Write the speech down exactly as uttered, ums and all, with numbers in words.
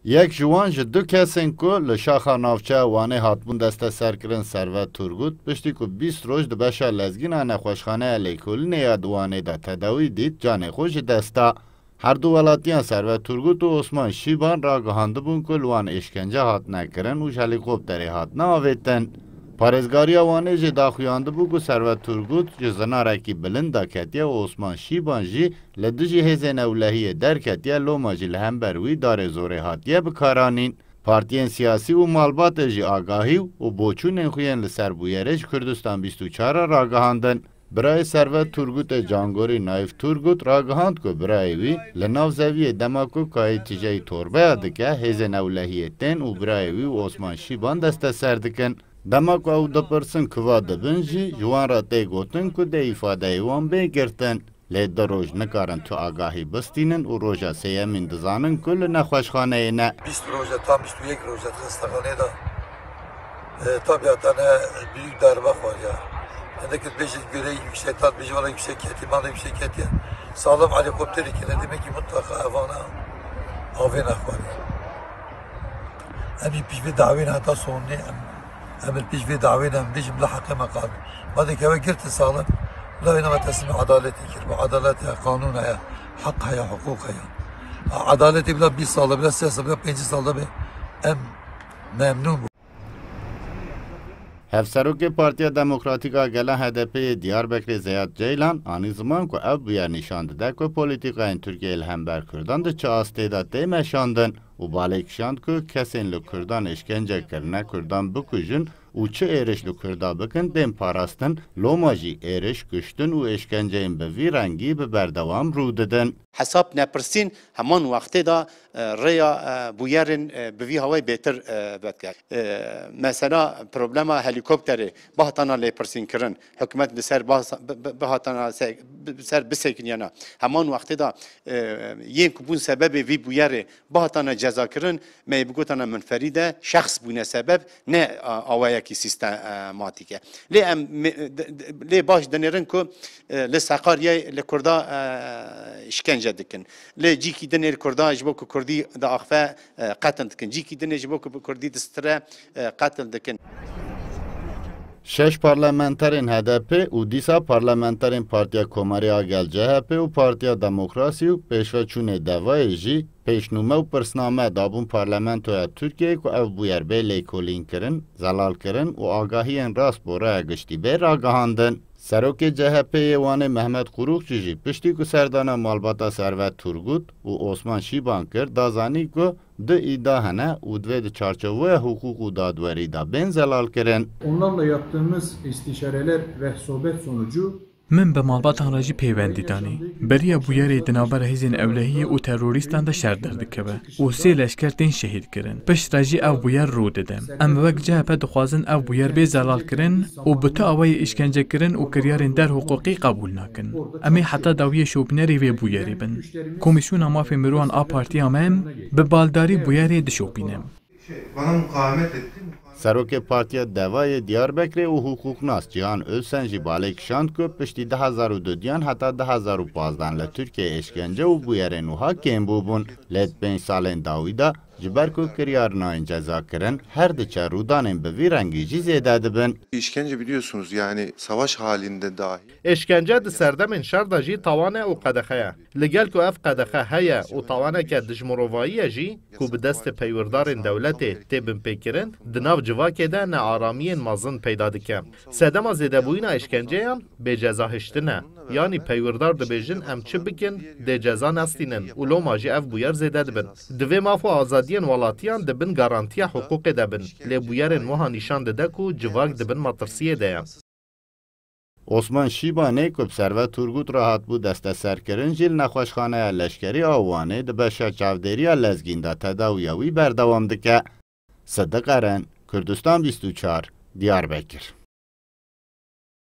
Yek ji wan ji du kesên ku li şaxa navçeya Wanê hatibûn desteserkirin Servet Turgut, piştî ku bîst roj di beşa lezgîn a nexweşxaneya lêkolînê ya di Wanê de tedawî dît, canê xwe ji dest da. Her du welatiyan Servet Turgut û Osman Şîban ragihandibûn ku li wan êşkence hatine kirin û ji helîkopterê hatine avêtin. Parêzgariya Wanê jî daxuyandibû ku Servet Turgut ji zinarekî bilind de ketiye û Osman Şîban jî li dijî hêzên ewlehiyê derketiye, loma jî li hember wî darê zorê hatiye bikaranîn. Partiyên siyasî û malbatê jî agahî û boçûnên xwe yên li ser bûyerê ji Kurdistan bîst û çar re ragihandin. Birayê Servet Turgutê Cangorî Naîf Turgut ragihand ku birayê wî li nav zeviyê dema ku kayê tijeyî torbeya dike, hêzên ewlehiyê tên û birayê wî û Osman Şîban desteser dikin. Dema ku ew dipirsin kuva dibin jî, ji wan re tê gotin ku dê îfadeyê wan bê girtin. Lê du roj nikarin tu agahî bistînin û roja sêyemîn dizanin ku li nexweşxaneyê ne. Bîst roj e, tam bîst û yek roj e di xestaxaneyê de. E, tabiata ne büyük darbe xwariya. Hindek dibêjin göreyi yüksek, tat bêjin valla yüksek ketiye, mala yüksek ketiye. Sağlam helikopterê kene, demek ki mutlaka evana avêne xwariya. Em ê pişt vê dawê ne heta sonê, em, em ê pişt vê dawê ne, em bêjin bila heqê me qal. Ma dê keve girtin sağlam, bila wê ne me teslîmê edaletê kir. Bu edalet heye, qanûn heye, heq heye, hukuk heye. Edaletê bila bîst sal de, bila sê sal, bila pêncî sal de be, em memnûn bû. Hevserokê Partiya Demokratîk a Gelan H D P'ê Diyarbekirê Zeyad Ceylan anî ziman ku ev bûyer nîşan dide ku polîtîkayên Tirkiyeyê li hember Kurdan di çi astê de tê meşandin û balê kişand ku kesên li Kurdan êşkence kirine, Kurdan bikujin û çi êriş li Kurda bikin tên parastin, loma jî êriş, kuştin û êşkenceyên bi vî rengî bi berdewam rû didin. Hesab nepirsîn heman wextê de, e, rêya, e, bûyerên, e, bi vî hawayê bêtir, e, vedike. E, mesela problema helîkopterê bihatana lêpirsînkirin, hikûmet li ser bas-, bi, bi, bihatana se-, bi, ser bisekiniyana. Heman wextê de, e, yên ku bûn sebebê vî bûyerê bihatana cezakirin, me yê bigotana minferî de şexs bûne sebeb, ne, a, awayekî sîstematîk e. Lê em me-, d-, d-, lê baş dinêrin ku, e, li Seqaryayê li Kurda, e, îşkence dikin. Lê cîkî dinê li Kurda ji bo ku Kurdî diaxife, e, qetil dikin. Cîkî dinê ji bo ku bi Kurdî distire, e, qetil dikin. Şeş parlamenterên H D P û dîsa parlamenterên Partiya Komarê a Gel C H P û Partiya Demokrasî û pêşveçûnê Devayê jî pêşnûme û pirsname dabûn Parlamentoya Tirkiyeyê ku ev bûyer bê lêkolînkirin, zelalkirin û agahiyên rast bo raya giştî bê ragihandin. Serokê C H P'ê yê Wanê Mehmet Qurukçi jî piştî ku serdana malbata Servet Turgut û Osman Şîban kir, da zanîn ku du îda hene û divê di çarçoveya hiqûq û dadwerî de bên zelalkirin. Onlarla yaptığımız istişareler ve sohbet sonucu Min bi malbatan re jî peywendî danî. Beriya bûyerê di navbera hêzên ewlehiyê û terorîstan de şer derdikeve û sê leşker tên şehîd kirin. Piştre jî ev bûyer rû dide. Em wek C H P dixwazin ev bûyer bê zelalkirin û bi tu awayê îşkencekirin û kiryarên derhiqûqî qebûl nakin. Em ê heta dawiyê şopînerê vê bûyerê bin. Komîsyona Mafê Mirovan a Partiya me bi baldarî bûyerê dişopîne. Şey, bana mukavemet etti. Serokê Partiya Deva yê Diyarbekirê û hiqûqnas Cihan Özsen jî balê kişand ku piştî du hezar û dudiyan heta du hezar û pazdehan li Tirkiyeyê êşkence û bûyerên wiha kêm bûbûn. Lê di pênc salên dawî de ji ber ku kiryar nayên cezakirin, her diçe rûdanên bi vî rengî jî zêde dibin. İşkence biliyorsunuz, yani savaş halinde dahi. Êşkence di serdemên şer de jî tawane û qedexe ye. Li gel ku ev qedexe heye û tawaneke dijmirovayî ye jî, ku bi destê peywirdarên dewletê tê binpêkirin, di nav civakê de nearamiyên mezin peyda dike. Sedema zêdebûyîna êşkenceyan bêcezahiştin e. Yanî peywirdar dibêjin em çi bikin, dê ceza nestînin û loma jî ev bûyer zêde dibin. Divê maf û azadiyên welatiyan di bin garantiya hiqûqê de bin. Lê bûyerên wiha nîşan dide ku civak di bin metirsiyê de ye. Osman Şîbanê ku bi Servet Turgut re hatibû desteserkirin jî li nexweşxaneya leşkerî a Wanê di beşa çavdêriya lezgîn de tedawiya wî berdewam dike. Sidiq Eren, Kurdistan bîst û çar, Diyarbekir.